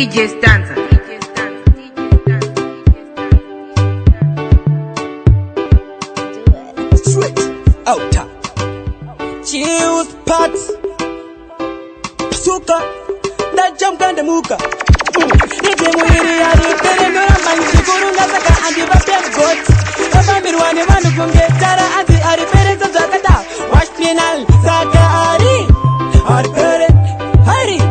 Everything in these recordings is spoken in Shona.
DJ Stanza. DJ Stanza. DJ Stanza. Straight out. Chills part. Suka. Ndajamka ndamuka. Riddim iri haripere, ndoramba ndichikurunga, saka handivape mugoti. Vafambirwa nevanhu kunge tara, anzi haripere sezvakada washpinal. Saka hari haripere, hari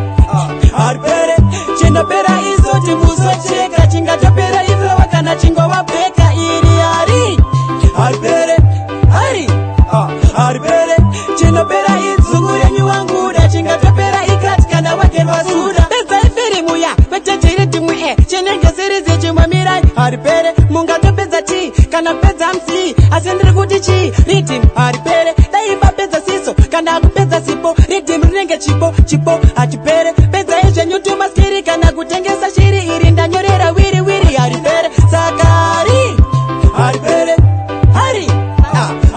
haripere. Chinopera izoti musocheka, chingatopera iflour kana chingowabheka. Iri hari haripere, hari haripere. Chinopera idzungu renyu wanguda, chingatopera ikati kana wagerwa suda. Pedzai firimu ya kwete riddim e chinenge series chimwamirai. Haripere, mungatopedza chi kana pedza musi, asi ndiri kuti chi riddim haripere. Dai mapedza siso kana kupedza sipo, riddim rinenge chipo, chipo hachipere. Pedzai zvenyu tumaskiri kana kutengesa shiri, iri ndanyorera wiri wiri. Haripere, saka hari haripere, hari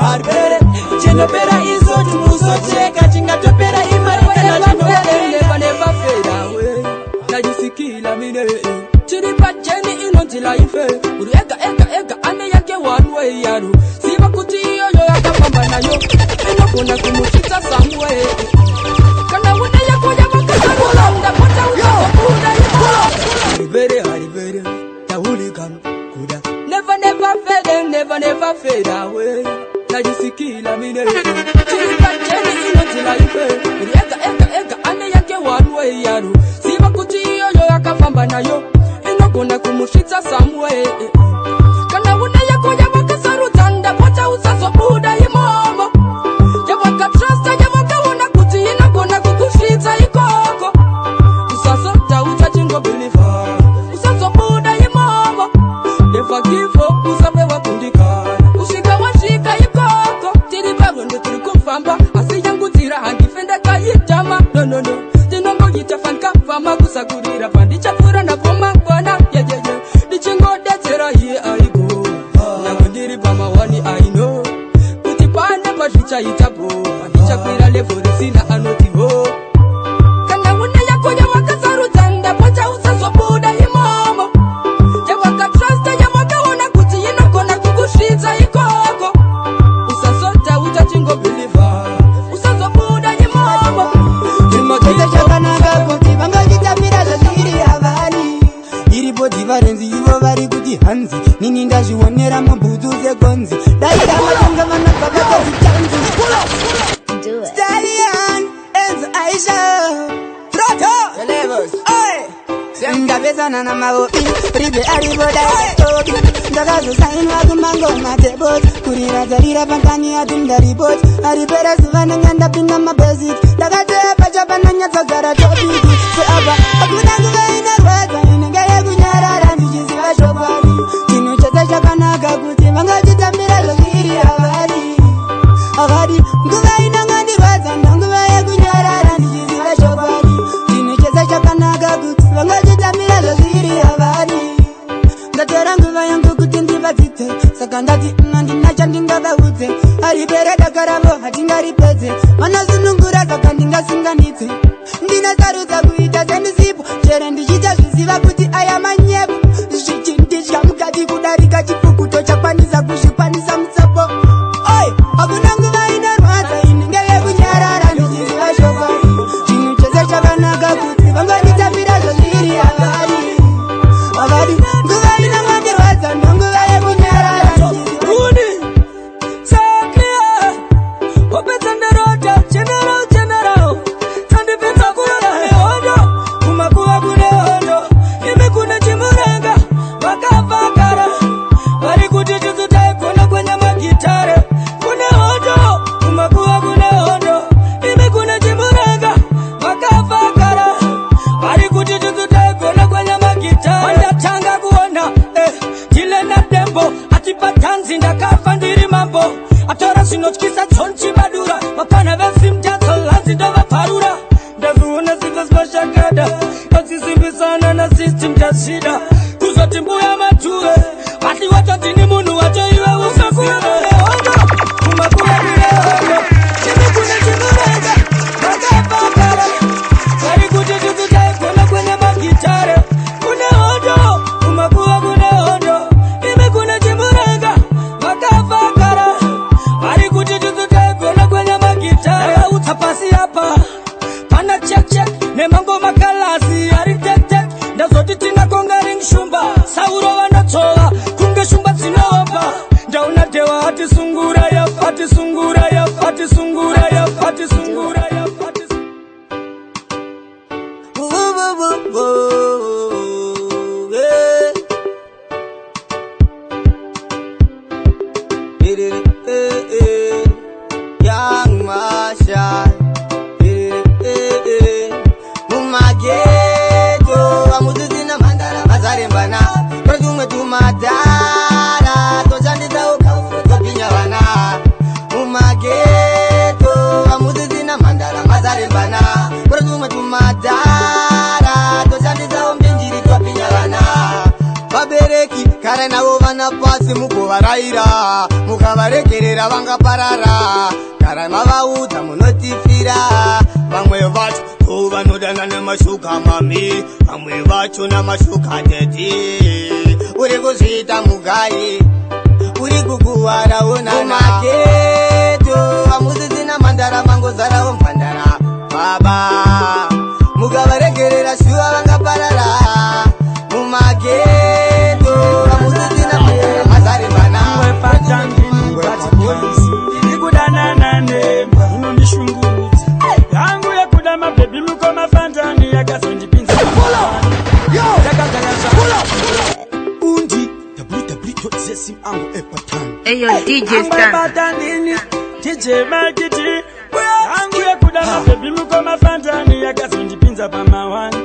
haripere. Chinopera izoti musocheka, chingatopera imari kana chinowaene. Never, never fade away. Najisikila mine tiri pajeni inonzi life. Uri ega ega ega ane yake one way yaro, ziva kuti iyoyo yakafamba nayo inogona kumusvitsa somewhere. Kana une yako yavakasarura, ndapota usazobuda. Haripere, haripere, tahulikan kuda. Never, never fade, never, never fade away. Najisikila mine tiri pajeni inonzi life. Uri ega ega ega ane yake one way yaro, ziva kuti iyoyo yakafamba nayo inogona kumusvitsa somewhere. Kana une yako yavakasarudza, ndapota usazobuda imomo. Yavakatrusta, yavakaona kuti inogona kukusvitsa ikoko, usazodhauta, chingobelieva, usazobuda imomo. Never give up, usabe wakundikana kusvika wasvika ikoko. Tiri parwendo, tiri kufamba, asi yangu nzira handife ndakaitama. No, no, no, ndinongoita fanikafama kusakurira pandichapfuura napo mangwana yeyeye, ndichingodedzera here I go. Nyange ndiri pamawani, I know kuti pane pazvichaitapo, pandichakwira level risina anoti ho. Kana une yako yawakasarudza, ndapota usazobuda imomo. Yawakatrusta, yawakaona kuti inogona kukusvitsa ikoko, usazodhauta, chingobelieva, usazobuda imomo. Chese chakanaka kuti vangachitambira zvazviri havari. Iripo difference, ivo vari kuti hanzi nini ndazvionera mubhutsu segonzi. Dai ramatonga vanabva vakazichanzi. Do it. Stallion, Enzo Aisha, Troto. Oi. Ndapesana namaopi ribe aripo daitobi. Ndakazosainwa kumangoma tebot kurira pantani ati ndaripoti. Aripera zuva nenge ndapinda mabasic, ndakatepa chapananyatsogara topic seapa. Hakuna nguva inorwadza inenge yekunyarara ndichiziva chokwadi. Chinhu chese chakanaka kuti vangachitambira zvazviri havari havadi. Nguva inongandirwadza ndonguva yekunyarara ndichiziva chokwadi. Chinhu chese chakanaka kuti vangachitambira zvazviri havadi. Ndatora nguva yangu kuti ndivadzidze, saka ndati handina chandingavaudze. Haripere daka ravo, hatingaripedze. Vanosunungura, saka ndingasunganidze. Ndinosarudza kuita sendisipo chere ndichiita zviziva kuti aya manyepo. Zvichindidya mukati kudarika chipukuto chakwanisa kuzvikwanisa mutsopo. Oi, hakuna nguva inorwadza inenge yekunyarara ndichiziva chokwadi. Chinhu chese chakanaka kuti vanganditambira zvazviri havari havadi. Nguva inongandirwadza ndonguva yekunyarara ndichiziva Uni saklia wapedza ndarota. General, general, tandipedza kurora hondo. Kumakuva kune hondo imi, kune chimuranga vakafa kara vari kuti tisu taigona kwenya magitare. Kune hondo kumakuva, kune hondo imi, kune chimuranga vakafa kara vari kuti tisu taigona kwenya magitare. Ndatanga kuona ndilena dembo achipa tanzi ndakafa ndiri mambo atora zvinotyisa dzonchibadura vapana vesimdatsolanzi ndovabvarura. Ndazviona zibva zvashakada vachisimbisana nasystem tazvida kuzoti mbuya mature vati watotini munhu wacho iwe usakuve hondo. Kumakuva kune hondo imi, kune chimurega vakafa kara vari kuti tisu taigona kwenya magitare. Dhewa atisungura ya atisungura ya atisungura ya atisungura ya atisungura. Woo, woo, woo, woo, yeah. Eh, eh, eh. Young Marshall. Eh, eh, eh. Mumaghetto hamusisina mhandara mazarembana, totumwe tumadhara toshandisa ukauro tobhinya vana. Mumaghetto hamusisina mhandara mazarembana, totumwe tumadhara toshandisa umbinjiri tobhinya vana. Vabereki, kare navo vana pasi mugovaraira, mukavaregerera vangaparara. Gara mavaudza munotifira. Vamwe vacho ndo vanodana nemasugar mummy, vamwe vacho namasugar daddy. Uri kuzviita mugai, uri kukuwara unana. Mumaghetto hamusisina mhandara, mangozarawo mhandara. Baba, mukavaregerera shuwa vangaparara. Mumaghetto hamusisina mhandara mazarembana. Ndiri kudanana nembwa inondishungurudza. Yangu yekuda mabhebhi mukoma Fantani yakazondipinza. Ndakagaya. Undi www.zesimango epatan. Eyo DJ Stanza. Batandini DJ Makiti. Yangu yekuda mabhebhi mukoma Fantani yakazondipinza pamawani.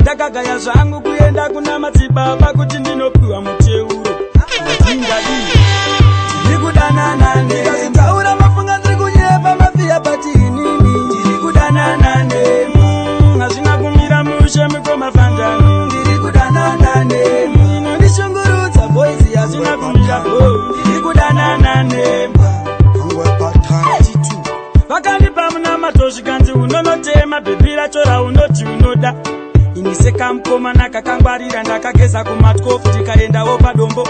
Ndakagaya zvangu kuenda kuna madzibaba kuti ndinopiwa muteuro. Ndingadii? Ndiri kudanana netaura mafunga, ndiri kunyepa mafiya pati inini ndiri kudanana nemu. Hazvina kumira mushe mukoma Fantani. Ndiri kudanana nemu inondishungurudza, boys, hazvina kumira bo. Ndiri kudanana nembwa. Vakandipa munamato zvikanzi unonotema bhebhi racho raunoti unoda. Ini sekamukomana kakangwarira ndakageza kuma12, ndikaendawo padombo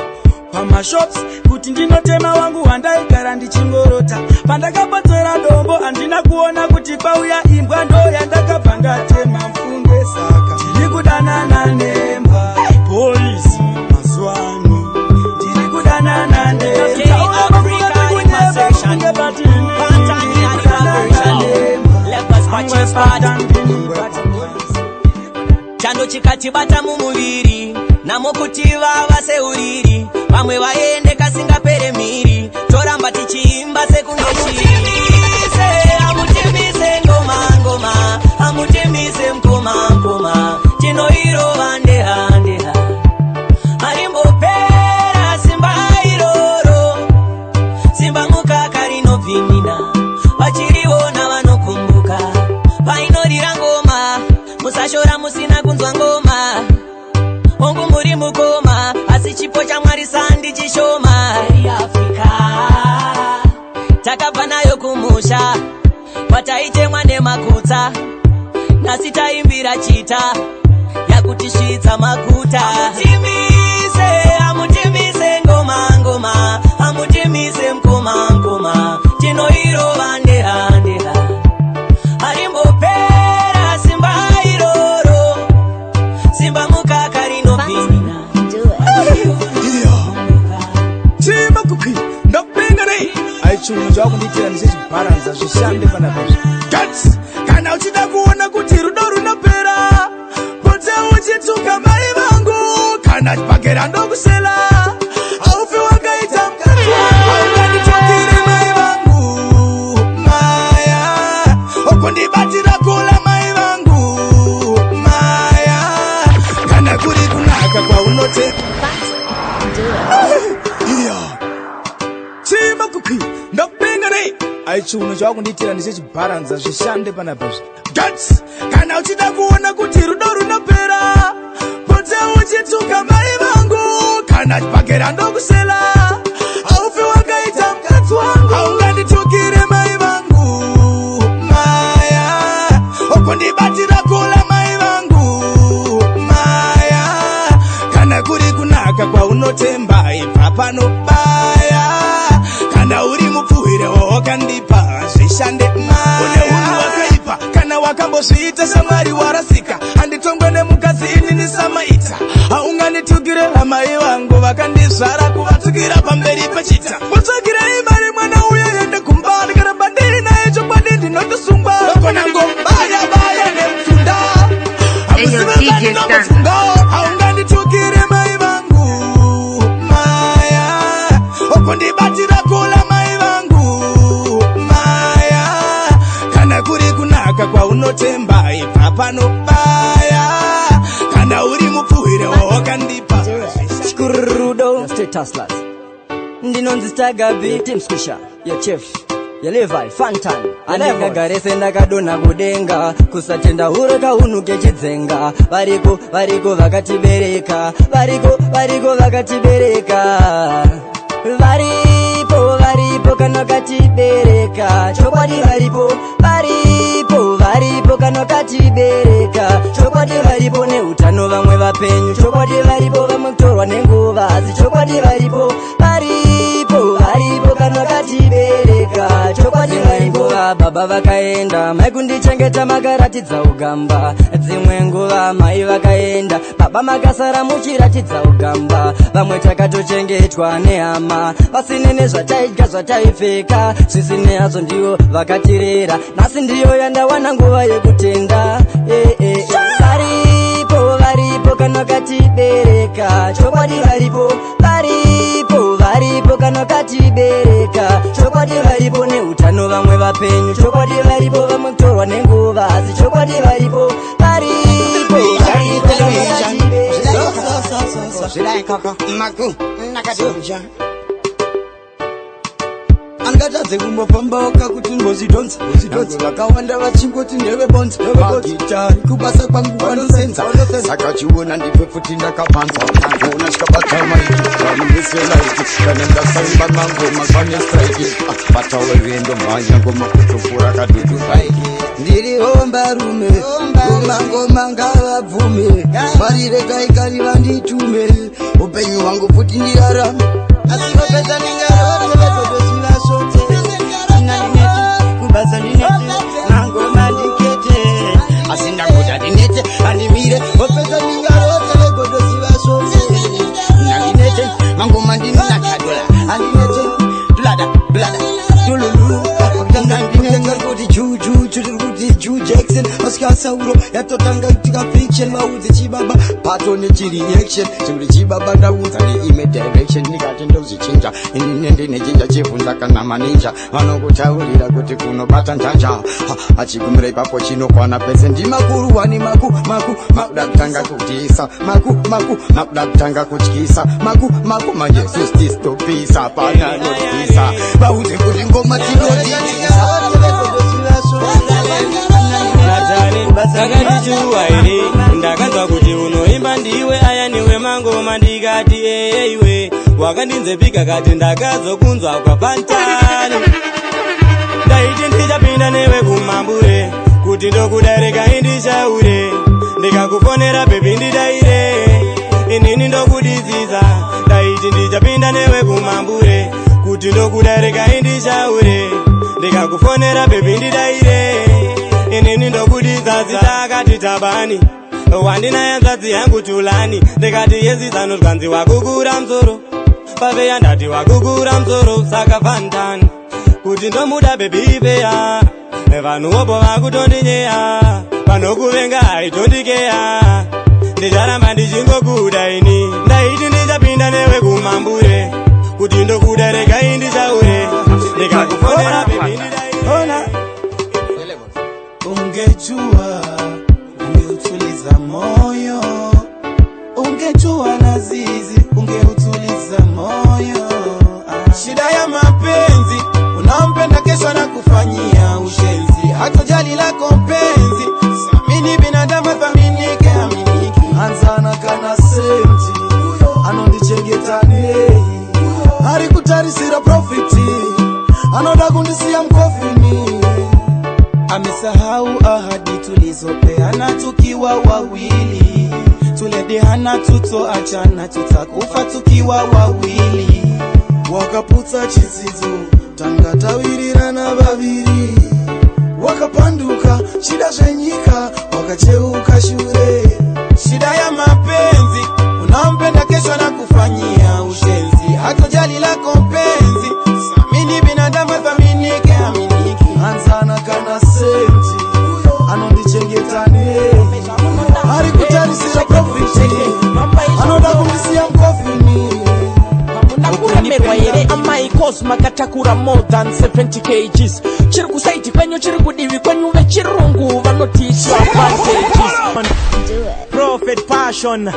pamashops kuti ndinotema wangu wandaigara ndichingorota. Pandakapotsera dombo handina kuona kuti kwauya imbwa, ndo yandakabva ndatema mfunge. Saka ndiri kudanana nembwa, boys, mazuva ano ndiri kudanana nembwa. Chando chikatibata mumuviri namo kuti vava seuriri, vamwe vaende kasingapere mhiri, toramba tichiimba sekunge chiri. Amutimise ngoma ngoma, amutimise mkoma mkoma, tinoirova ndeha ndeha, harimbopera simba iroro, simba mukaka rinobvinina, vachiriona vanokumbuka painorira ngoma. Musashora musina kunzwa ngoma. Hongu muri mukoma, asi chipo chaMwari sandi chishoma. Afrika takabva nayo kumusha kwataitemwa nemakutsa, nhasi taimbira chita yakutisvitsa maguta. Amutimise, amutimise ngoma ngoma, amutimise mkoma mkoma, tinoirova ndeha ndeha, harimbopera simba iroro, simba mukaka rinopinina. Do it. Chima kukwi ndopinga nei aichunhu chawakundiitira ndichechibharanza zvishande panapa izvi. Guts! Kana uchida kuona kuti rudo runopera, pote uchituka mai vangu. Kana chibhakera ndokusela, haufi wakaita mukadzi wangu. Haunganditukire mai vangu maya, ukundibatira kula mai vangu maya. Kana kuri kunaka kwaunote Do it. Iya chima kukwi ndopinga nei aichiuno chawakundiitira ndichechibharanza zvishande panapa izvi. Guts! Kana uchida kuona kuti rudo runopera, pote uchituka mai vangu. Kana chibhakera ndokusela, haufi wakaita mukadzi wangu. Haunganditukire mai vangu maya, ukundibatira kula mai vangu maya. Kana kuri kunaka kwaunotemba, ibva pano baya. Kana uri mupfuhwire wawakandipa zvishande. Une unhu wakaipa, kana wakambozviita shamwari warasika. Handitongwe nemukadzi inini samaita. Haunganditukire amai vangu vakandizvara, kuvatukira pamberi pechita. Ndinotemba ibva panobaya kana uri mupfuhwire wawakandipa. Chikurudo. State Hustlers. Ndinonzi Stagabi. Team Squisher, your chief, your Levi, Fantan. Andingagare sendakadonha kudenga, kusatenda huro kaunhu kechidzenga. Variko, variko vakatibereka, variko, variko vakatibereka, varipo, varipo kana katibereka chokwadi, varipo, varipo, varipo kana katibereka chokwadi, varipo neutano, vamwe vapenyu chokwadi, varipo vamwe kutorwa nenguva, asi chokwadi varipo, varipo, varipo kana katibereka chokwadi, varipo. Baba vakaenda, mai kundichengeta makaratidza ugamba. Dzimwe nguva mai vakaenda, baba makasara muchiratidza ugamba. Vamwe takatochengetwa nehama vasine nezvataidya, zvataipfeka zvisine hazvo, ndivo vakatirera. Nhasi ndiyo yandawana nguva yekutenda. Eh, eh, eh. Varipo, varipo kana katibereka chokwadi, varipo, varipo, varipo kana katibereka chokwadi, varipo neutano, vamwe vapenyu chokwadi, varipo vamwe kutorwa nenguva, asi chokwadi varipo, varipo, varipo kana katibereka. Maku nakadonja angatadze kumbofambaoka kuti mbozvidhonza. Vakawanda vachingoti ndevebonza, magitari kubasa kwangu kwanosenza, saka chiona ndipe futi ndakapanza ona chikabata mic vanondeselaiki kana ndasaimba mangoma pane strike batawerendo mhanya ngoma kutopfuura kadudu bike. Ndiri hombarume, ngoma ngoma ngavabvume, mariregai kari vanditume upenyu hwangu futi ndirarame, asi vapedza ndingarote vegodozivasote ndinete kubasa ndinete mangoma ndikete, asi ndakuda ndinete handimire vopedza ndingarote vegodozivasote ndinete mangoma ndinakadola handinete dulada dulada dululu ndinete kuti juju tiri kuti Ju Jackson masvika sauro yatotanga kutika fiction, vaudze chibaba pato nechireaction chekuti chibaba ndaudza neime direction, ndikati ndozvichinja inine ndinechinja chibvunza kana maninja vanokutaurira kuti kunobata njanja achigumira ipapo chinokwana pese ndimakuru wani maku maku makuda kutanga kutisa maku maku makuda kutanga kutyisa maku maku manje susistopisa pana notisa vaudze kuti ngoma tinotisa. Natani ndakatichuwa here, ndakanzwa kuti unoimba ndiwe ayaniwe mangoma, ndikati eyeiwe wakandinzepika kati ndakazokunzwa kwapantani. Ndaiti ndichapinda newe kumambure kuti ndokudarika indishaure, ndikakufonera baby ndidaire, inini ndokudidzidza. Ndaiti ndichapinda newe kumambure kuti ndokudarika indishaure, ndikakufonera baby ndidaire, inini ndokudidza. Zitakati tabani wandinaya nzadzi yangu tulani, ndikati yezizano zvanzi wakukura musoro paveya, ndati wakukura musoro saka fantani kuti ndomuda baby ifeya, vanhu vopo vakutondinyeya, vanokuvenga haitondikeya, ndicharamba ndichingokuda ini. Ndaiti ndichapinda newe kumambure kuti ndokuda regai ndichaure, ndikakufonera baby ndidaire. Ungejua ungeutuliza moyo, ungejua Lazizi ungeutuliza moyo. Shida ya mapenzi, unampenda kesho na kufanyia ushenzi, hatojali lako penzi. Samini binadamu athaminike, aminike. Hanzana kana senti anondichengeta nei, ari kutarisira profit, anoda kundisiya mucoffin. Amesahau ahadi tulizopeana tukiwa wawili, tuliahidiana tutoachana, tutakufa tukiwa wawili. Wakaputsa chitsidzo, tanga tawirirana vaviri, wakapanduka chida zvenyika, wakacheuka shure. Shida ya mapenzi, unampenda kesho na kufanyia ushenzi, hatojali lako penzi. Samini binadamu athaminike, aminike. Hanzana kana senti anondichengeta nei, ari kutarisira profit, anoda kundisiya mucoffin. Kuremerwa here amai? Cause Makatakura more than 70 kgs. Chiri kusaiti kwenyu, chiri kudivi kwenyu, vechirungu vanoti advantages. Prophet Passion,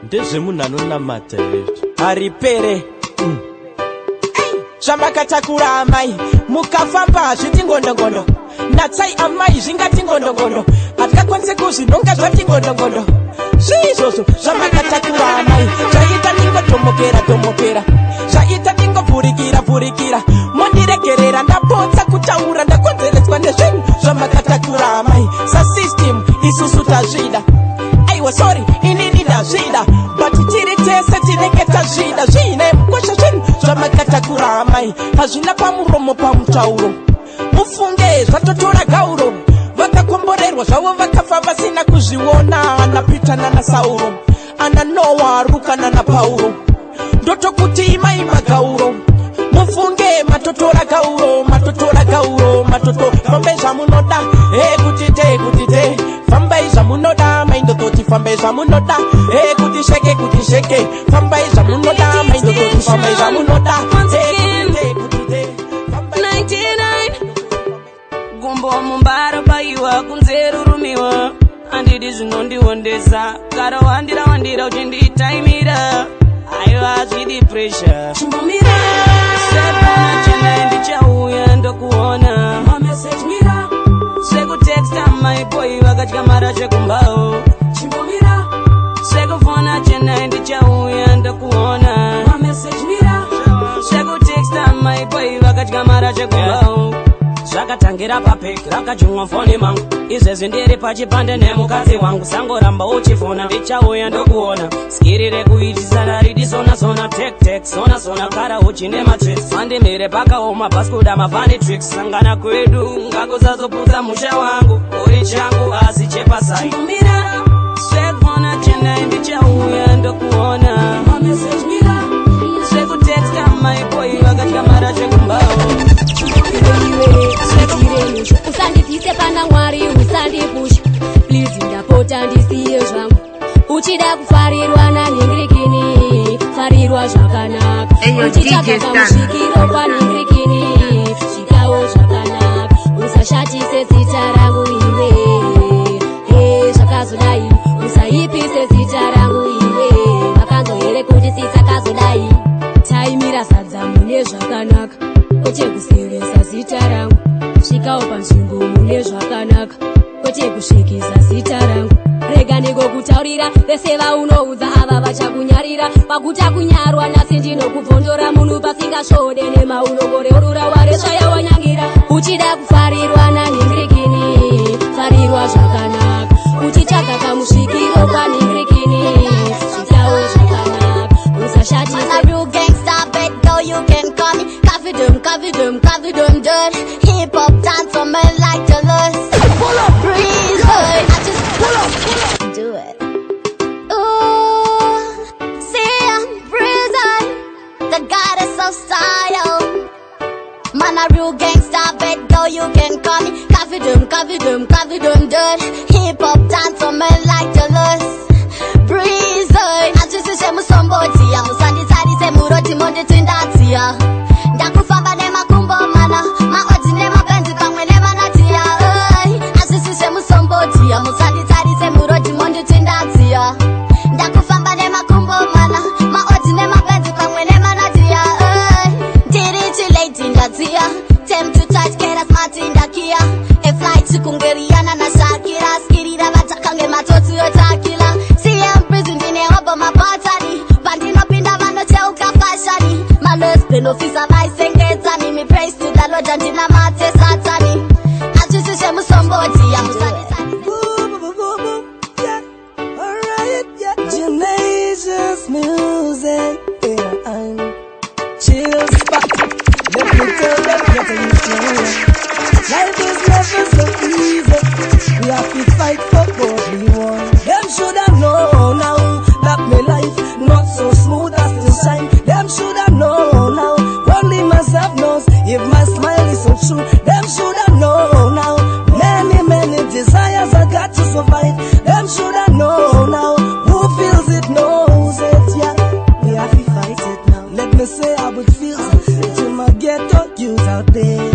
ndezvemunhu anonamata here? Haripere. Zvamakatakura amai, mukafamba zviti ngondongondo. Natsai amai, zvingati ngondongondo, hatingakwanisi kuzvinonga, zvati ngondongondo. Zviizvozvo zvamakatakura amai, zvaita ndingotomokera tomokera, zvaita ndingovhurikira vhurikira. Mondiregerera, ndapotsa kutaura, ndakonzeretswa nezvinhu zvamakatakura amai. Sasystem isusu tazvida. Aiwa, sorry, inini ndazvida, but tiri tese tinenge tazvida. Zviine mukosha zvinhu zvamakatakura amai, hazvina pamuromo pamutauro. Mufunge zvatotora gauro. Vakakomborerwa zvavo vakafa vasina kuzviona, ana Peter nana Sauro, ana Noa, Ruka nana Pauro. Ndotokuti imai magauro. Mufunge matotora gauro, matotora gauro, matoto. Fambai zvamunoda e kuti te, kuti te, fambai zvamunoda. Maindototi fambai zvamunoda e kuti sheke, kuti sheke, fambai zvamunoda. Maindototi fambai zvamunoda e kuti te, kuti te. 99 gumbo mumbaro paiwa kunze rurumiwa, handidi zvinondiondesa. Kara wandira wandira uchinditaimira, aiwa, zvidi pressure. Chimbomira sepana, ndichauya ndokuona. Mamessage mira, sekutexta my boy vakatyamara chekumbao. Chimbomira sekufona chenai, ndichauya ndokuona. Mamessage mira, sekutexta my boy vakatyamara chekumbao. Zvakatangira papeki rakajumwa foni mangu, izvezvi ndiri pachipande nemukadzi wangu. Sangoramba uchifona, ndichauya ndokuona. Skiri rekuitisana ridi sona sona, tek tek sona sona, kara uchine matricks. Mandimire pakaoma, paskuda mafunny tricks. Sangana kwedu ngakusazoputsa musha wangu, uri changu asi chepasai. Mira sekufona chenai, ndichauya ndokuona. Mamessage mira, sekutexta my boy vakatyamara chekumbao. Usandibvise pana Mwari, usandipusha please, ndapota, ndisiye zvangu. Uchida kufarirwa nanhingirikini, farirwa zvakanaka. Eyo, Uchitsvaga DJ Stan. kamusvikiro panhingirikini, svikawo zvakanaka. Usashatise zita rangu iwe. E, zvakazodai, usaipise zita rangu iwe. Makanzo here kuti sisakazodai? Taimira sadza mune zvakanaka, kwete kusevesa zita rangu. Svikawo panzvimbo mune zvakanaka, kwete kusvikisa zita rangu. Rega ndingokutaurira, vese vaunoudza ava vachakunyarira. Pakuta kunyarwa nhasi ndinokubvondora. Munhu pasingasvode nemaunongoreurura, waresvaya wanyangira. Uchida kufarirwa nanhingirikini, farirwa zvakanaka. Uchitsvaga kamusvikiro panhingirikini, svikawo zvakanaka. Usashatise. I'm a real gangster, bad girl, you can call me. Coffee them, coffee them, coffee them dirt. Hip hop dance on me like the lust. Pull up, breeze. I just pull up, pull up. Do it. Ooh, see I'm prison, the goddess of style. Man a real gangster, bad girl, you can call me. Coffee them, coffee them, coffee them dirt. Hip hop dance on me like the lust. Breeze, hazvisi musombodziya, musanditarise muroti monditwindadziya. Ndakufamba nemakumbo mana, maodzi nemapenzi pamwe nemanatiya. Hazvisi zvemusombodziya, musanditarise muroti monditwindadziya. Ndakufamba nemakumbo mana, maodzi nemapenzi pamwe nemanatiya. Ndiri chilady ndadziya, tem to touch kera smart ndakia. Eflight kungeriana naShakira, skirira vatakange matsotsi otakila. CM prison ndine hobo mapatani, pandinopinda vanocheuka fashani. Malesbian officer vaisengedzani, me praise to the Lord andinamate satani. Hazvisi zvemusombodziya, musanditarise. Alright, yeah. Gymnasius music, yeah, I'm chill spot. Let me tell them, get a you. Life is never so easy. We have to fight for what we want. Them shoulda know now that me life not so smooth as to shine. Them shoulda know now. Only myself knows if my smile is so true. Them shoulda know now. Many, many desires I got to survive. Them shoulda know now. Who feels it knows it, yeah. We have to fight it now. Let me say how it feels to Youths out there.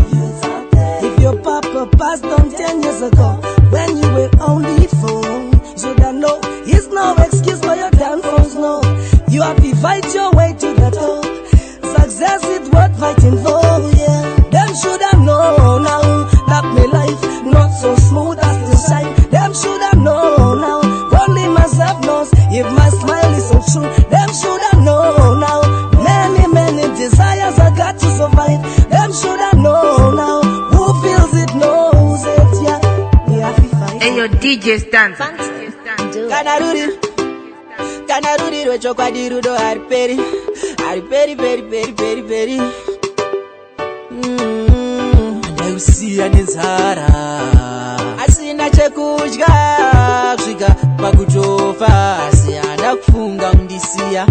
If your papa passed on 10 years ago, when you were only 4, you should have know it's no excuse for your downfalls, no. You have to fight your way to the top. Success is worth fighting for, yeah. Them should have known now that my life not so smooth as the shine. Them should have known now. Only myself knows if my smile is so true. Them should have known now. Many, many desires I got to survive. Them should have known now. Who feels it knows it, yeah. Me have to fight. Hey, yo, DJ Stanza. Kana ruri rwechokwadi, rudo hariperi, hariperi, peri, peri, peri, peri. Ndaiusiya nenzara, asina chekudya, kusvika pakutofa, asi hana kufunga kundisiya.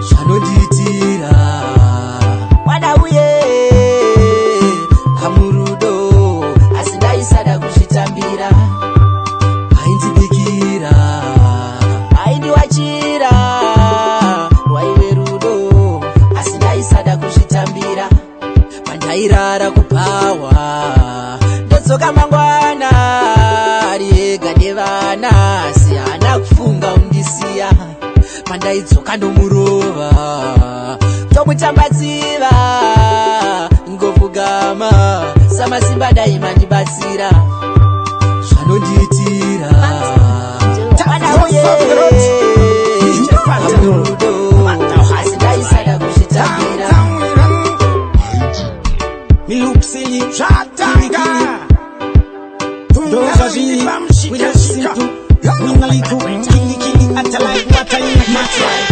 Zvanondiitira mwana uye hamurudo, asi ndaisada kuzvitambira. Aindibikira, aindiwachira, rwaive rudo, asi ndaisada kuzvitambira. Pandairara kubhawa, ndodzoka mangwana, ari ega nevana, asi haana kufunga kundisiya. Pandaidzoka ndomurova, tomutambatsiva, ngopfugama, samasimba dai mandibatsira. Zvanondiitira mwana uye hamurudo, asi ndaisada kuzvitambira. Me look silly, Chatanga. Those we just seem to win a little, killy killy at a like what I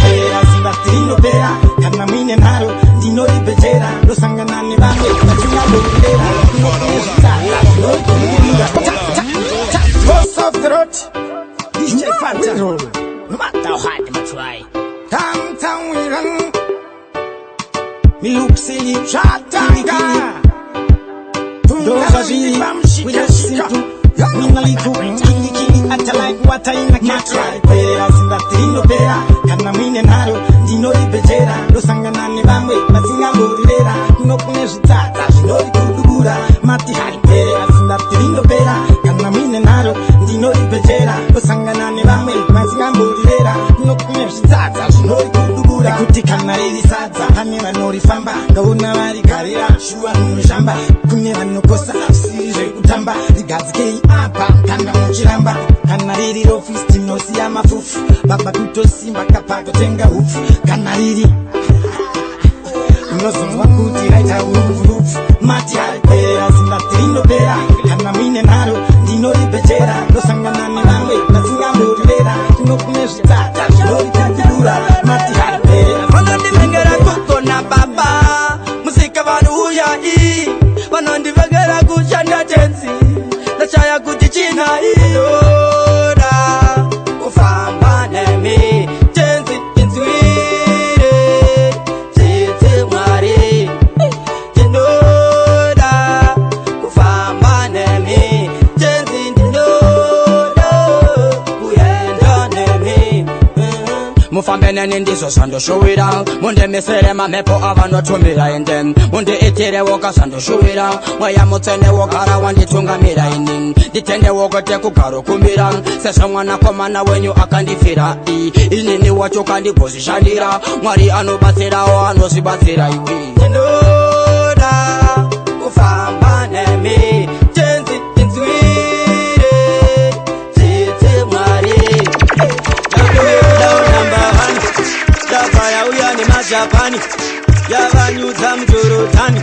Pera simba rinopera kana muine nharo, ndinoribhejera, ndosangana nevamwe vasingamborirera. Boss of the road, DJ Fanta. No matter how hard them try. Downtown we run. Me look silly, Chatanga. Those we just seem to win a little, killy killy at a like what I in a cat. Pera simba rinopera kana muine nharo, ndinoribhejera, ndosangana nevamwe vasingamborirera. Kuno kune zvitsatsa zvinorikudubura, mati haripere, asi ndati rinopera kana muine nharo, ndinoribhejera, ndosangana nevamwe vasingamborirera. Kuno kune zvitsatsa zvinorikudubura, kuti kana riri sadza pane vanorifamba, ngaona varigarira shuwa munoshamba. Kune vanokosa zvisiri zvekutamba, rigadzikei apa kana muchiramba. Kana riri rofisi tinosiya mafufu, baba kutosimba kapakutenga hupfu. Kana riri unozonzwa kuti raita urupfu, mati haripere, asi ndati rinopera kana muine nharo, ndinoribhejera, ndosangana nevamwe vasingamborirera. Kuno kune zvitsatsa zvinorikudubura, mati haripere. Vanondivengera kugona baba musika, vanouya i vanondivengera kushanda tenzi, ndashaya kuti chinainoda kufamba nemi tenzi, inzwire tsitsi Mwari, ndinoda kufamba nemi tenzi, ndinoda kuenda nemi. Mufambe neni, ndizvo zvandoshuwira, mundimisire mamhepo avanotumira, ende mundiitire woga zvandoshuwira. Mweya Mutsvene wogara wanditungamira, ini nditendewo kwete kugarokumbira, sezvo mwanakomana wenyu akandifira. Inini wacho kandigozvishandira. Mwari anobatsirawo anozvibatsira iwe. Ndinoda kufamba nemi tenzi, inzwire tsitsi Mwari. Number one, chapa yauya nemajapani, yavanyudza mujorodhani,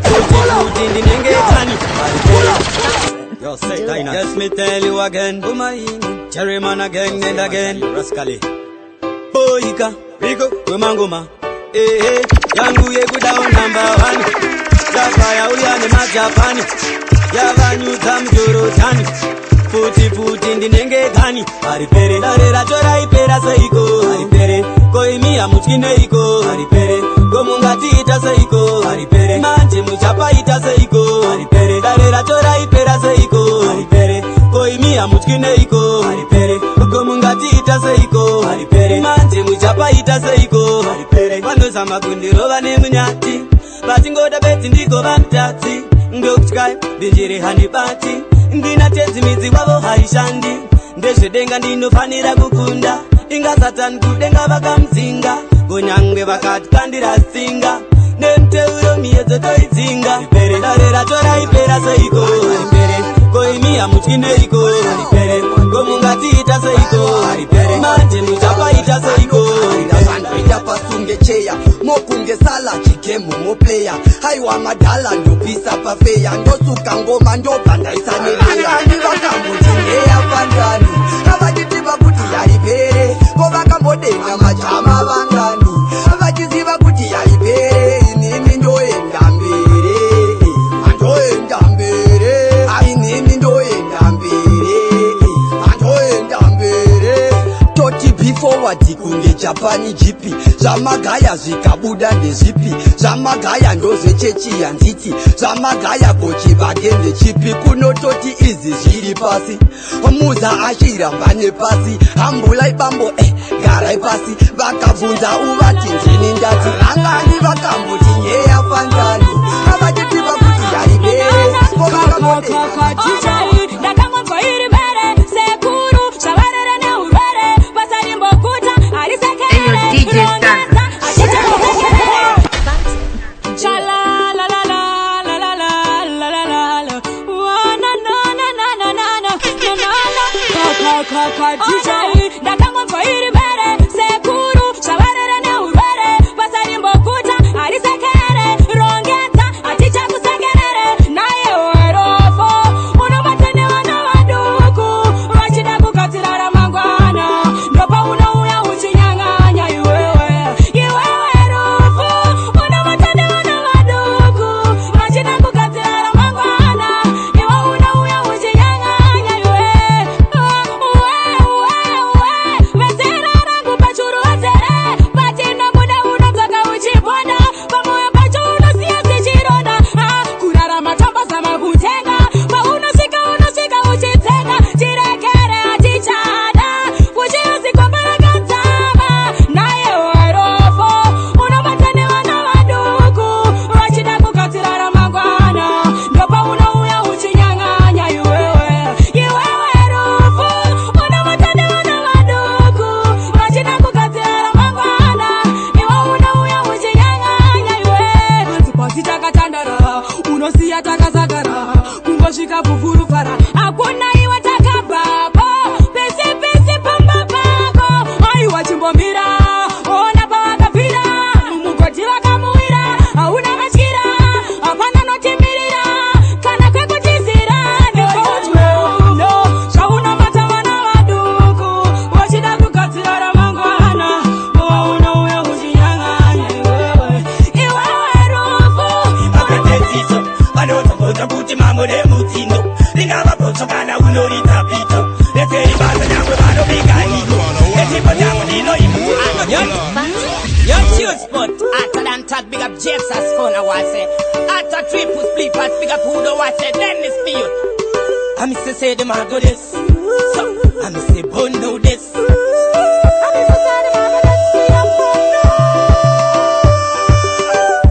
kuti kuti ndinenge tani. Yo, say Dyna. Yes, me tell you again. Cherry man again and again. Rascally. Boyika, Rico, wemangoma. Eh, eh, yangu yekudawo number one. Chapa yauya nemajapani, yavanyudza mujorodhani, futi futi ndinenge gani. Haripere dare racho, raipera seiko? Haripere ko imi hamutyi neiko? Haripere ko mungatiita seiko? Haripere manje muchapaita seiko? Haripere dare racho, raipera seiko? Haripere ko imi hamutyi neiko? Haripere ko mungatiita seiko? Haripere manje muchapaita seiko? Haripere vanozama kundirova nemunyati. Patingoda bedzi ndigova mutadzi. Ndokutyai mbinjiri handibati. Ndina tenzi midzi wavo haishandi. Ndezvedenga ndinofanira kukunda. Inga Satani kudenga vakamudzinga. Kunyangwe vakatikandira tsinga. Nemiteuro miyedzo toidzinga. Ripere dare racho raipera seiko? Ripere ko imi hamutyi neiko? Ripere ko mungatiita seiko? Ripere manje muchapaita seiko? Ndazvandoita pasunge cheya, mokunge sala chigemu mopleya. Haiwa madhala, ndopisa pafeya, ndosuka ngoma, ndobva ndaisa nebeya. Vakamboti ndeya fandani, avachitipa kuti yaripere. Ko vakambodenga majama vangani vachiziva kuti yaripere? Inini ndoenda mberi, andoenda mberi. Inini ndoenda mberi, andoenda mberi. Toti be forward kunge Japani jipi. Zvamagaya zvikabuda ndezvipi? Zvamagaya ndozvechechi handiti? Zvamagaya kochivage ndechipi? Kunototi izi zviri pasi, muza achiramba nepasi. Hambulai bambo, garai pasi. Vakabvunza uvati ndini ndati. Vangani vakamboti nyeya fandani avachitipa kuti yaripere? Ko vakambodenga Ndakangonzwa iri mbere, sekuru zvavarere neurwere, basa rimbokuta harisekerere. DJ Stanza. Achitakusekerere. Cha la la la la la la la la la la. Wa na na na na na na na na na na. Ka ka ka ka DJ. Ndakangonzwa iri mbere, sekuru zvavarere neurwere, basa rimbokuta harisekere. Rongedza hatichakusekerere. Naye werofo unobata nevana vaduku vachida kugadzira ramangwana, ndopaunouya uchinyang'anya iwewe. Iwewe rufu unobata nevana vaduku vachida kugadzira ramangwana, iwe unouya uchinyang'anya iwe. Uwe uwe uwe, vezera rangu pachuru wazere, patinobuda unodzoka uchibonda, pamoyo pacho unosiya zichironda. Ah, kurarama tambazama kutenga, paunosvika unosvika uchitsenga. Chirekere, hatichada kuchiyozigomba rakadzama. Naye werofo unobata nevana vaduku vachida kugadzira ramangwana, ndopaunouya uchinyang'anya iwewe. Iwewe rufu unobata nevana vaduku vachida kugadzira ramangwana, iwe unouya uchinyang'anya iwe. Hanzi pasi takatandara, unosiya takasakara, kungosvika bvuvurufara, hakuna iwe takabvapo pese pese pamba pako. Aiwa, chimbomira, ona pavakabvira, mumugodhi vakamuwira. Hauna matyira, hapana notimirira kana kwekutizira. Ndikouno zvaunobata vana vaduku vachida kugadzira ramangwana, waunouya uchinyang'anya iwewe. Iwewe rufu. Vakatedziso vanodzongodza kuti mambo nemutsindo, ringava botso kana unoridza pito, retseri basa nyangwe vanobika iko. Nechipo changu ndinoimba. Yo, tune spot, hotter than that, big up Jesus phone, I was say. Hotter triple split, but big up who don't watch it, then it's me. I'm say say them I go this. So, I'm say bon know this. I'm say say them I go this.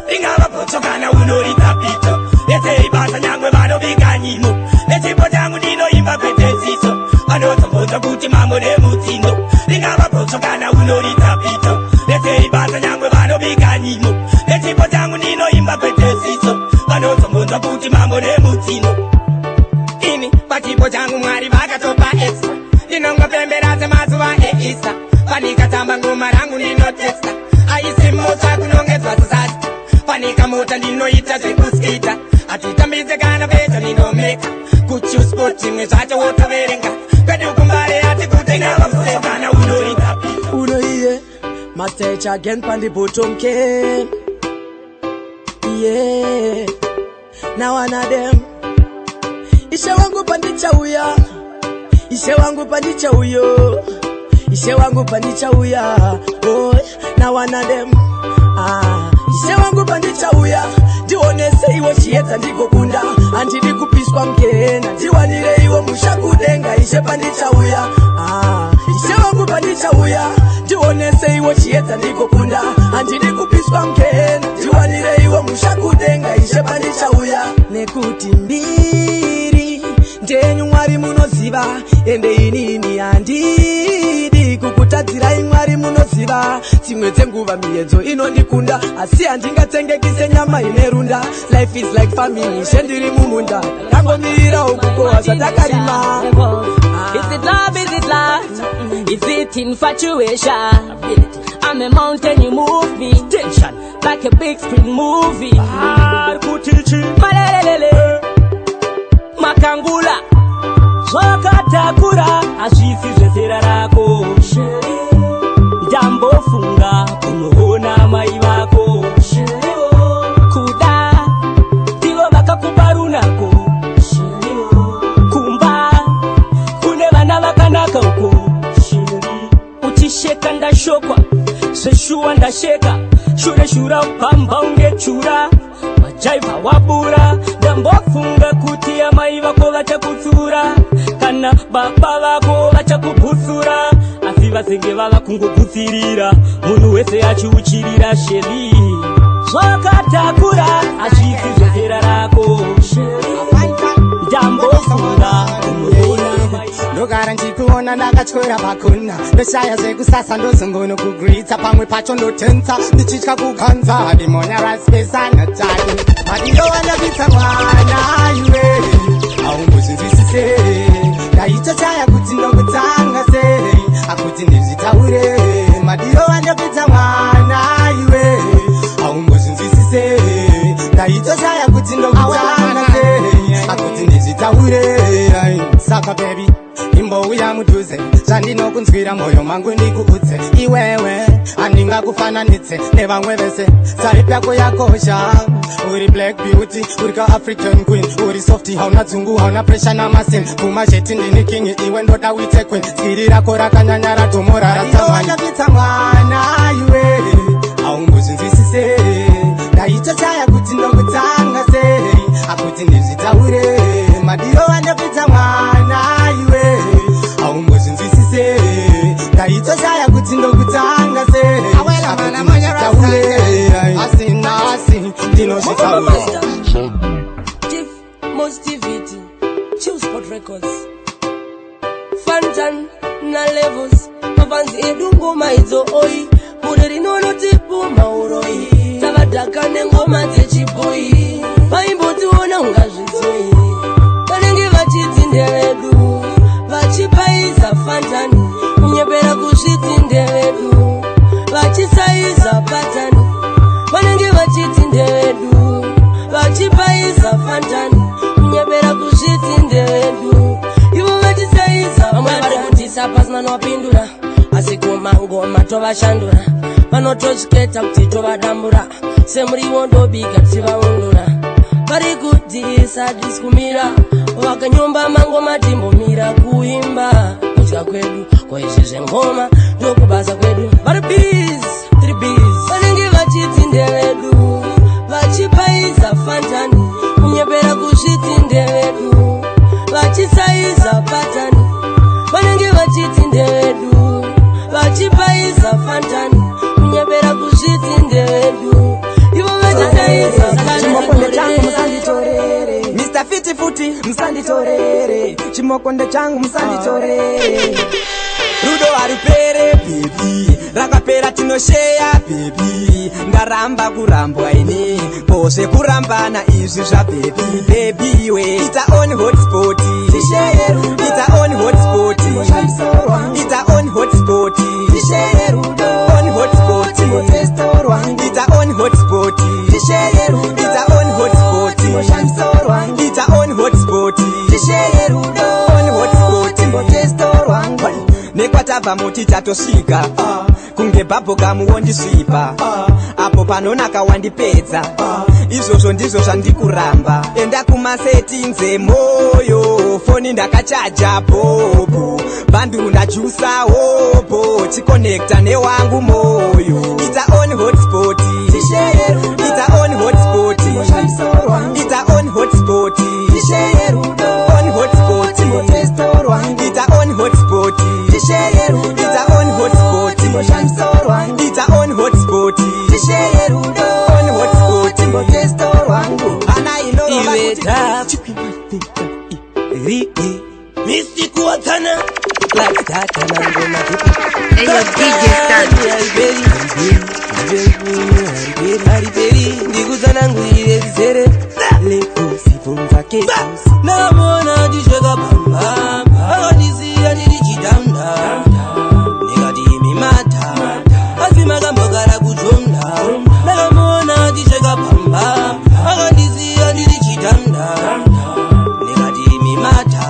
Ringava botso kana unoridza pito, retseri basa nyangwe vanobika nyimo. Nechipo changu ndinoimba kwete dziso. Vanodzongodza kuti mambo nemutsindo, ringava botso kana unoridza pito, retseri basa nyangwe vanobika nyimo. Nechipo changu ndinoimba kwete dziso. Vanodzongodza kuti mambo nemutsindo. Ini pachipo changu Mwari vakatopa extra, ndinongopembera semazuva eisa. Panikatamba ngoma rangu ndinotexta, aisi mhosva kunongedzwa sasati. Panika mota ndinoita zvekuskita, hatitambidze kana pecho ndinomeka kuchusport. Zvimwe zvacho wotoverenga kwedu kumbare hatikutenga unoridza pito. Uno iye Master again pan the bottom came. Yeah. Now one of them. Ishe wangu pandichauya. Ishe wangu pandichauyo. Ishe wangu pandichauya. Oh, now one of them. Ah, Ishe wangu pandichauya. Ndionese iwo chiedza ndigokunda. Handidi kupiswa mugehena. Ndiwanire iwo musha kudenga. Ishe pandichauya. Ah, Ishe wangu pandichauya. Ndionese iwo chiedza ndigokunda. Handidi kupiswa mugehena. Ndiwanire iwo Ndomusha kudenga ishe pandichauya. Nekuti mbiri ndenyu Mwari munoziva, ende inini handidi kukutadzirai Mwari munoziva. Dzimwe dzenguva miedzo inondikunda, asi handingatsengekise nyama ine runda. Life is like farming, ishe ndiri mumunda, ndangomirirawo kukohwa zvatakarima. Is it love? Is it love? Is it infatuation? I'm a mountain, you move me. Tension, like a big screen movie. Malelelele, makangula, zvakatakura, hazvisi zvezera rako. Ndambofunga kunoona mai vako. Kuda, ndivo vakakupa runako. Kumba, kune vana vakanaka uko. Uchisheka ndashokwa, zveshuwa ndasheka, shure shura pamba ungechura majaivha wabura. Ndambofunga kuti amai vako vachakutsura kana baba vako vachakubhutsura, asi vazenge vava kungogutsirira, munhu wese achiuchirira. Sheli, zvakatakura hazvisi zvezera rako. Ndambofunga kunoona mai. Ndogara ndikuona ndakatyora pakona, ndoshaya zvekusasa, ndozongonokugritsa. Pamwe pacho ndotensa ndichitya kuganza dimonyaraspesanatani madindowanapitsa mwana iwe aumbozvinzwisise. Ndaitochaya kuti ndokutanga sei akuti ndizvitaure. Madiro wandopitsa mwana iwe aumbozvinzwisise. Ndaitochaya kuti ndokutanga sei akuti ndizvitaure. Saka baby, imbouya mudhuze, zvandinokunzwira mwoyo mangu ndikuudze. Iwewe handingakufananidze nevamwe vese, type yako yakosha. Uri black beauty, uri ka-African queen, uri soft, hauna dzungu, hauna pressure namasin kumazheti. Ndini king, iwe ndoda uite queen. Skiri rako rakanyanya ratomora rasamani mwana iwe aumbozvinzwisise. Ndaitochaya kuti ndokutanga sei akuti ndizvitaure. Madiro wandopitsa mwana iwe aumbozvinzwisise. Ndaitochaya kuti ndokutanga sei akuti ndizvitaure, asi nhasi ndinozvitaura. Chief Positivity, Chillspot Records, Fantan na Levels, mafanzi edu ngoma idzo oi, gore rinonotipuma uroi, tavadhaka nengoma dzechibhoi, vaimbotiona ungazvidzoi, vanenge vachiti ndevedu, vachipaiza fantani, kunyepera kuzviti ndevedu, vachisaiza patani, vanenge vachiti ndevedu, vachipaiza fantani, kunyepera kuzviti ndevedu, ivo vachisaiza. Vamwe vari kutisa pasina nowapindura, asi kumangoma tovashandura, vanotozviketa kuti tovadambura, semuriwo ndobika tichivaundura. Vari kudhisa disikumira, vakanyomba mangoma timbomira kuimba, kudya kwedu koizvi zvengoma ndokubasa kwedu. Vari busy, tiri busy. Vanenge vachiti ndevedu, vachipaiza fantani, kunyepera kuzviti ndevedu, vachisaiza patani, vanenge vachiti ndevedu, vachipaiza fantani, kunyepera kuzviti ndevedu, ivo vachisaiza. Chimokonde changu musanditorere, Mr Fiti futi musanditorere, chimokonde changu musanditorere. Rudo harupere baby, rakapera tinosheya baby. Ndaramba kurambwa ini, kozve kurambana izvi zvababy. Baby we, ita on hotspot, ita on hotspot, ita on hotspot, on hotspot, ita on hotspot, ita on hotspot, ita on hotspot, on hotspot. Nekwatabva muti tatosvika kunge bhabhogamu wondisvipa apo panonaka wandipedza. Izvozvo ndizvo zvandikuramba. Enda kumasettings emoyo, foni ndakachaja bhobho, bundle ndajusa hobho, chikonekta newangu moyo. Ita on hotspot, ita on hotspot, ita on hotspot, on hotspot, ita on hotspot, ita on hotspot, ita on hotspot, on hotspot. Ripi Mystic Watana Like that and I'm gonna Hey, yo, DJ Stan. Hariperi ndikutsanangurire zere lekuzibvunza kezusi ndamona ndisheka pamba akandisiya ndiri chidanda ndikati imi mata asi makambogara kujonda ndakamona ndisheka pamba akandisiya ndiri chidanda ndikati imi mata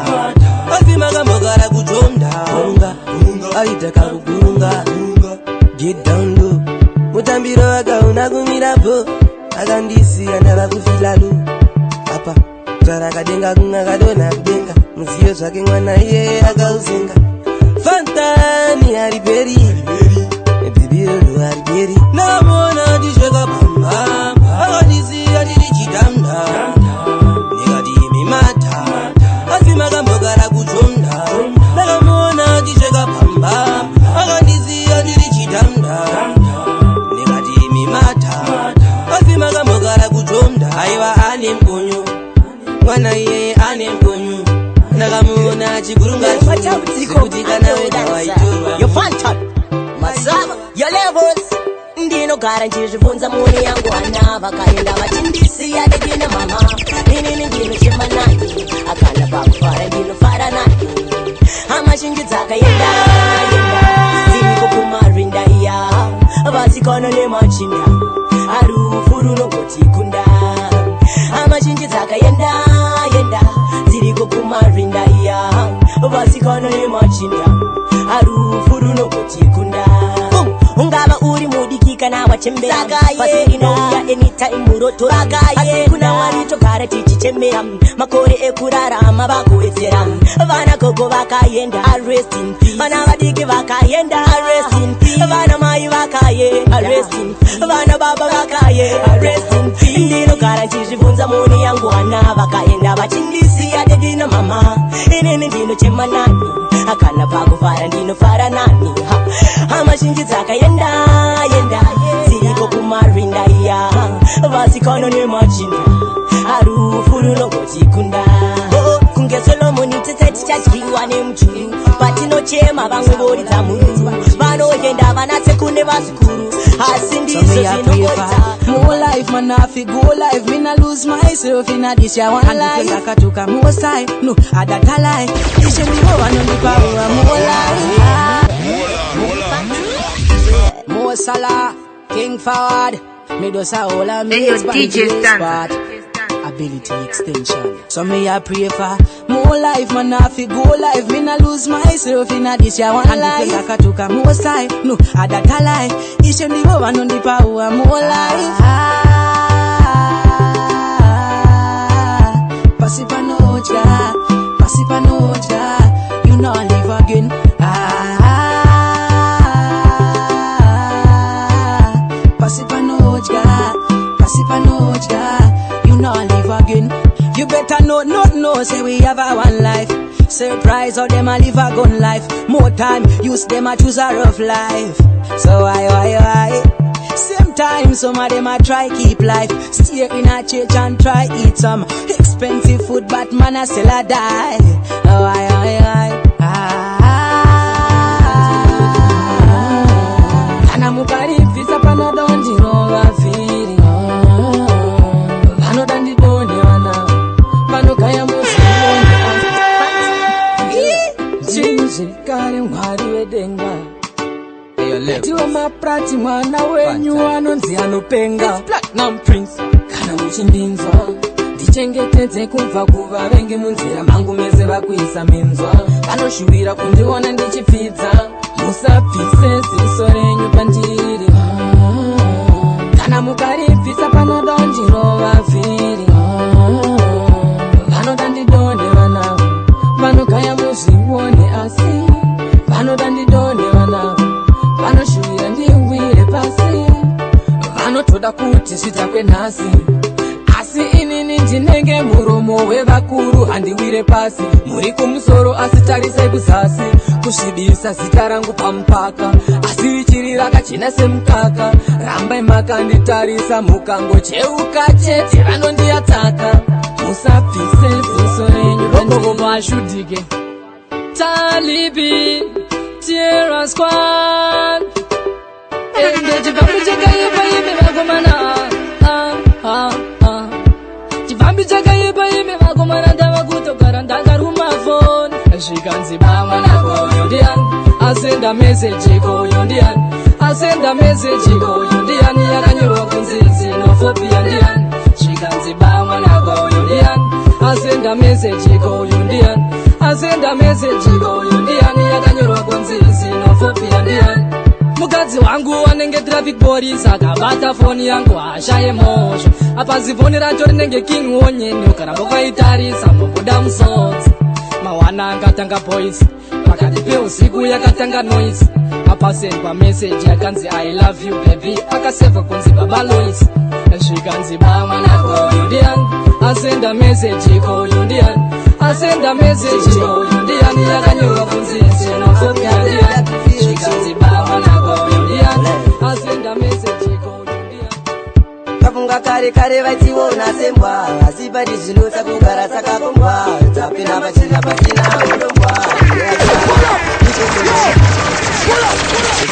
asi makambogara kujonda aita kakugurunga get down low mutambiro wakaona kumirapo akandisiya ndava kufilalo apa tsvarakadenga kunakadonha kudenga muziyo zvake mwana iyeye akauzenga fantani hariperi bhibiroro hariperi ndamona ndisheka pamba akandisiya ndiri chidanda ndikati imi mata asi makambogara kujonda ndakamona ndisheka pamba akandisiya ndiri chidanda ndikati imi mata asi makambogara kujonda aiwa ane mukonyo mwana iyeye ane mukonyo ndakamuona achigurunga kuti kana wega waitorwa Yo Fantan, Masaba, your levels. Ndinogara ndichizvibvunza muni yangu ana vakaenda vachindisiya ndidina mama inini ndinochema naye akana pakufara ndinofara naye hama zhinji dzakaenda enda dziriko kumarinda iya vasikana nemachinda arufu runongotikunda hama zhinji dzakaenda enda dziriko kumarinda iya vasikana nemachinda arufu runongotikunda ungava uri mudiki kana wachembera pasi rinouya anytime muroto asi kuna Mwari togara tichichemera makore ekurarama vakuwedzera vana gogo vakaenda rest in peace vana vadiki vakaenda rest in peace vana mai vakaenda rest in peace vana baba vakaenda rest in peace ndinogara ndichizvibvunza muni yangu ana vakaenda vachindisiya daddy na mama inini ndinochema nani akana pakufara ndinofara nani Ha, hama zhinji dzakaenda enda dziriko kumarinda iya vasikana nemachinda arufu runongotikunda Oh, kunge solomoni tese tichadyiwa nemujuru patinochema vamwe voridza mhururu vanoenda vanatsekune vazukuru asi ndizvo zvinongoita More life, man, I fi go live. Me not lose myself in a this ya one life. Akatuka more side, no, I that a lie. Ishe ndivo vanondipa more life. More Salah, King Forward. Me does a whole of Hey, yo, mates DJ Stanza. spot. Ability extension. So me a pray for more life, man. I fi go live. Me not lose myself in a this ya one life. Akatuka more side, no, I that a lie. Ishe ndivo vanondipa more life. Pasi panocha, pasi panocha, you know I live again. Ah, pasi panocha, pasi panocha, you know I live again. You better know, no, no, say we have a one life. Surprise how them a live a gun life. More time, use them a choose a rough life. So why? Same time, some of them a try keep life. Stay in a church and try eat some expensive food, but man a still a die. Oh, why? Ah. Kana mukaribvisa panodondirova vhiri vanoda ndidonhe vana vanogaya muzvione zvinhu zviri kare Mwari wedenga tiwe maprati mwana wenyu anonzi anopenga Platinum Prince kana muchindinzwa ndichengetedze kubva kuvavengi munzira mangu mese vakuisa minzwa vanoshuvira kundiona ndichipfidza musabvise ziso renyu pandiri kana mukaribvisa panodondirova vhiri vanoda ndidonhe vanavo vanogaya muzvione asi vanoda ndidonhe vanavo vanoshuvira ndiwire pasi vanotoda kuti zvidhakwe nhasi asi inini ndinenge muromo wevakuru handiwire pasi muri kumusoro asi tarisai kuzasi kusvibisa zita rangu pamupaka asi richiri rakachena semukaka rambai makanditarisa mukangocheuka chete vanondiyataka musabvise zviitike. Talibi Tierra Squad. Ende chifambi chakaipa imi vakomana. Ah, ah, ah. Chifambi chakaipa imi vakomana, ndava kutogara ndakaruma foni. Zvikanzi bamwana koyo ndiani asenda meseji, koyo ndiani asenda meseji, koyo ndiani yakanyorwa kunzi xenophobia, ndiani? Zvikanzi bamwana koyo ndiani asenda meseji, koyo ndiani asenda meseji, koyo ndiani yakanyorwa kunzi xenophobia, ndiani? Mukadzi wangu anenge traffic police, akabata foni yangu ashaye mhosva. Apa zifoni racho rinenge king wonyeni, ukaramba ukaitarisa mubuda musodzi. Mawana akatanga boys pakati peusiku, yakatanga noise. Apasendwa message yakanzi "I love you baby", akasevha kunzi Baba Lois. Zvikanzi bamwana koyo ndiani asenda message, koyo ndiani asenda message, koyo ndiani yakanyorwa kunzi xenophobia, ndiani? Zvikanzi bamwana koyo ndiani asenda message, koyo ndiani. Kafunga kare kare vaitiona sembwa, asi pari zvinotsa kugara takakombwa, tapinda pachena pasina ulombwa.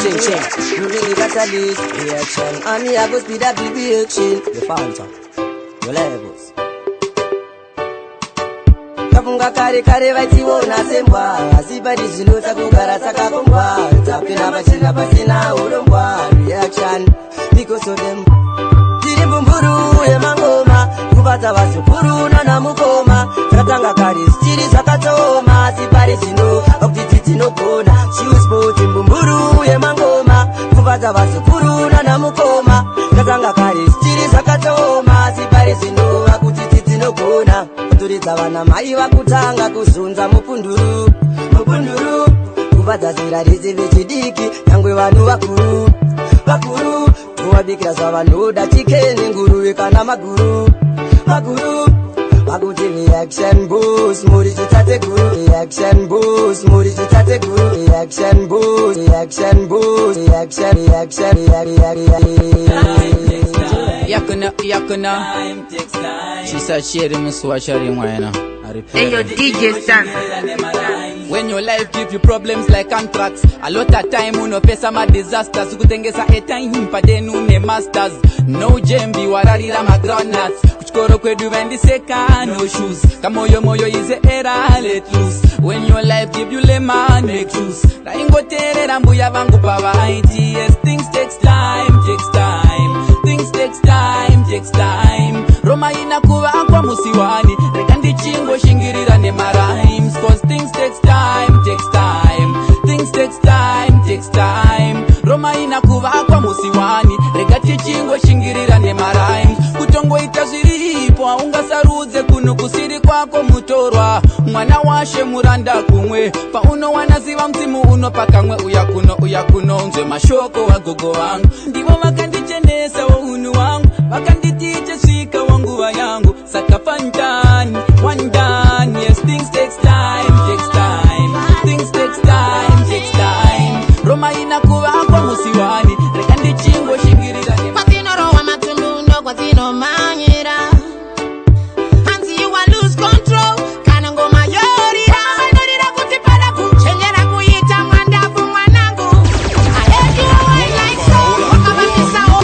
You really got a list reaction, and me I go speed up the reaction. The phantom, your levels. Kafunga kare kare vaitiona sembwa, asi pari zvinotsa kugara takakombwa, tapinda pachena pasina ulombwa. Reaction because of them. Tiri mbumburu yemangoma, kubata vazukuru nana mukoma. Takatanga kare zvichiri zvakatooma, asi pari zvino vakutiti tinogona. Chillsport, mbumburu yemangoma, kubata vazukuru nana mukoma. Takatanga kare zvichiri zvakatooma, asi pari zvino vakutiti tinogona. Kuturidza vana mai vakutanga kuzunza mupunduru mupunduru, kubata zera rese vechidiki nyangwe vanhu vakuru vakuru, tovabikira zvavanoda, chicken, nguruve kana maguru maguru. Vakuti reaction boost muri chitateguru, reaction boost muri chitateguru, reaction boost, reaction boost, reaction, reaction. Yakuna, yakuna. She said she had muswachari mwana. Hey, yo, DJ Stan. When your life give you problems like anthrax, a lot of time unofesa ma disasters, kutengesa airtime padenu une masters. No jembi wararira ma groundnuts. Kuchikoro kwedu vendiseka no shoes. Kamoyo moyo is a era let loose. When your life give you lemon, make juice. Ndaingoteerera mbuya vangu pavaiti. Yes, things takes time, takes time. Things takes time, takes time. Roma ina kuvakwa musiwani. Rega ndichingoshingirira nemarhymes. 'Cause things takes time, takes time. Things takes time, takes time. Roma ina kuvakwa musiwani. Rega tichingoshingirira nemarhymes. Kutongoita zviripo haungasarudze kunhu kusiri kwako mutorwa. Mwana washe muranda kumwe. Paunowana ziva mudzimu unopa kamwe, uya kuno, uya kuno nzwe mashoko wagogo vangu. Ndivo vakandichenesa wounhu wangu, vakanditiche svika wanguva yangu. Saka fantan one done. Yes, things takes time, takes time. Things takes time, takes time. Roma ina kuvakwa musiwani. Rega ndichingoshingirira. Kwatinorowa matundundo kwatinomanyira, hanzi you are lose control kana ngoma yorira, vanorira kuti pada kuchenjera kuita mwandavu mwanangu. I heard you are wine like so, wakavamisawo.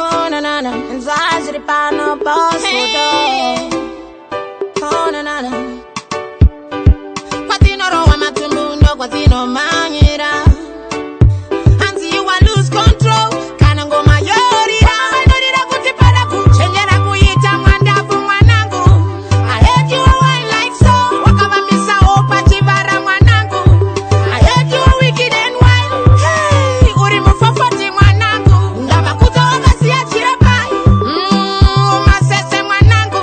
Oh na na na, nzwaziri pano posudo. Oh na na na, kwatinorowa matundundo kwatinomanyira, hanzi you are lose control kana ngoma yorira, vanorira kuti pada kuchenjera kuita mwandavu mwanangu. I heard you are wine like so, wakavamisawo pachivara mwanangu. I heard you are wicked and wild. Hey, uri mufofoti mwanangu, ndavakuta wakasiya chirepai. Masese mwanangu.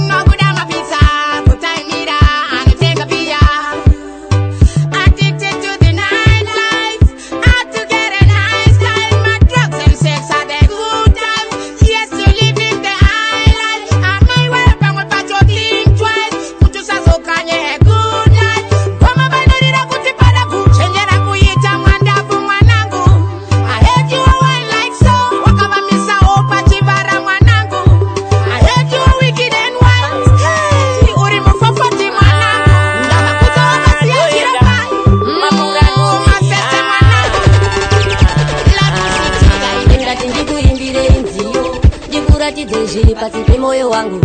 Nokuda mapizza. Ndikuratidze zviri pasi pemoyo wangu.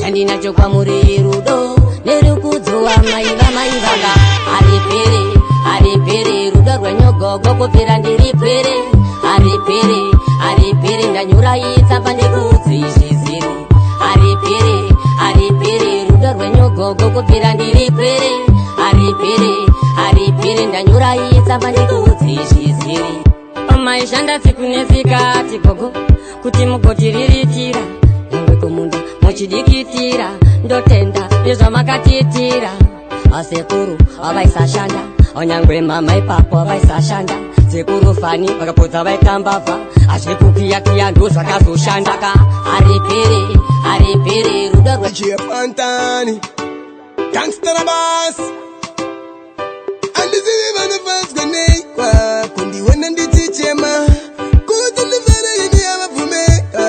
Chandinacho kwamuri rudo nerukudzo, amai vamai vanga. Haripere, haripere rudo rwenyogogo kubvira ndiri pwere. Haripere, haripere. Ndanyora itsamba ndikuudze izviziri. Haripere, haripere rudo rwenyogogo kubvira ndiri pwere. Haripere, haripere. Ndanyora itsamba ndikuudze izviziri. Maishanda tsiku nesikati gogo kuti mugotiriritira, nyangwe kumunda muchidikitira. Ndotenda nezvamakatitira. Asekuru avaisashanda, nyangwe mama ipapo avaisashanda. Sekuru fani vakapodza vaitambavha, azvekukiyakiya ndo zvakazoshanda ka. Haripere, haripere rudo rwe DJ Pantani Gangster Bass. Handizivi vanofadzwa neikwa kundiona ndichichema, kuti ndifare ini havabvumeka.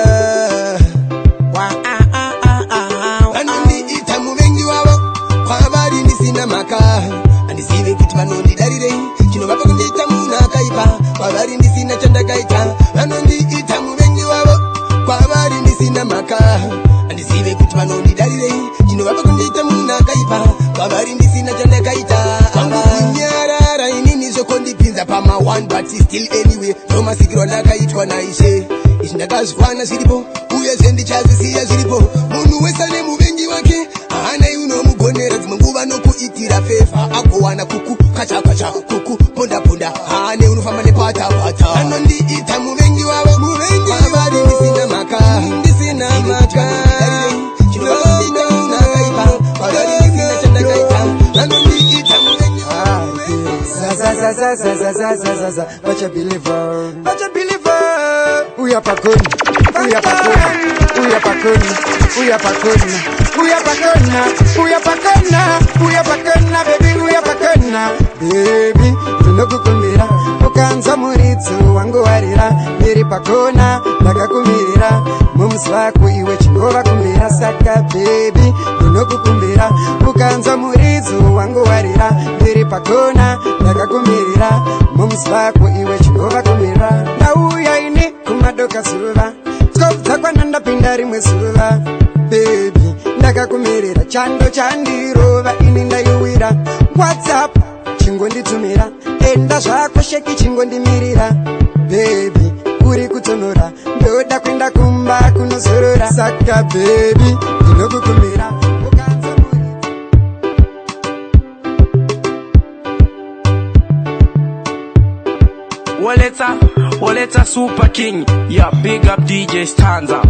Vanondiita muvengi wavo kwavari ndisina mhaka. Handizivi kuti vanondidarirei, chinovapa kundiita munhu akaipa kwavari ndisina chandakaita. Vanondiita muvengi wavo kwavari ndisina mhaka. Handizivi kuti vanondidarirei, chinovapa kundiita munhu akaipa kwavari ndisina chandakaita. Kwangu kunyarara inini zvokondipinza pama 1, but still anyway ndomasikirwo andakaitwa naIshe. Izvi ndakazviwana zviripo, uyezve ndichazvisiya zviripo. Munhu wese ane muvengi wake, haanai unomugonera. Dzimwe nguva nokuitira favour, agowana kuku kacha kacha, kuku ponda ponda. Haane unofamba nepatapata. Anondiita muvengi wavo, muvengi kwavari ndisina mhaka, ndisina mhaka. Chinovandida munhu akaipa kwavari ndisina chandakaita. Vanondiita muvengi. Zazazazazazazazaza, vacha believer, vacha believer. Uya pakona, uya pakona, uya pakona, uya pakona, uya pakona, uya pakona, uya pakona, baby, uya pakona, baby. Ndinokukumbira, ukanzwa muridzo wangu warira, ndiri pakona ndakakumirira. Mumusi wako iwe chingovakumbira. Saka baby, ndinokukumbira, ukanzwa muridzo wangu warira, ndiri pakona ndakakumirira. Mumusi wako iwe chingovakumbira. Ndauya ini kumadoka zuva 12 dzakwana, ndapinda rimwe zuva, baby, ndakakumirira. Chando chandirova ini, ndaiwira. WhatsApp chingonditumira, enda zvako sheki, chingondimirira. Baby, uri kutonora, ndoda kuenda kumba kunozorora. Saka baby, ndinokukumbira. Waleta, Waleta Super King. Yeah, big up DJ Stanza.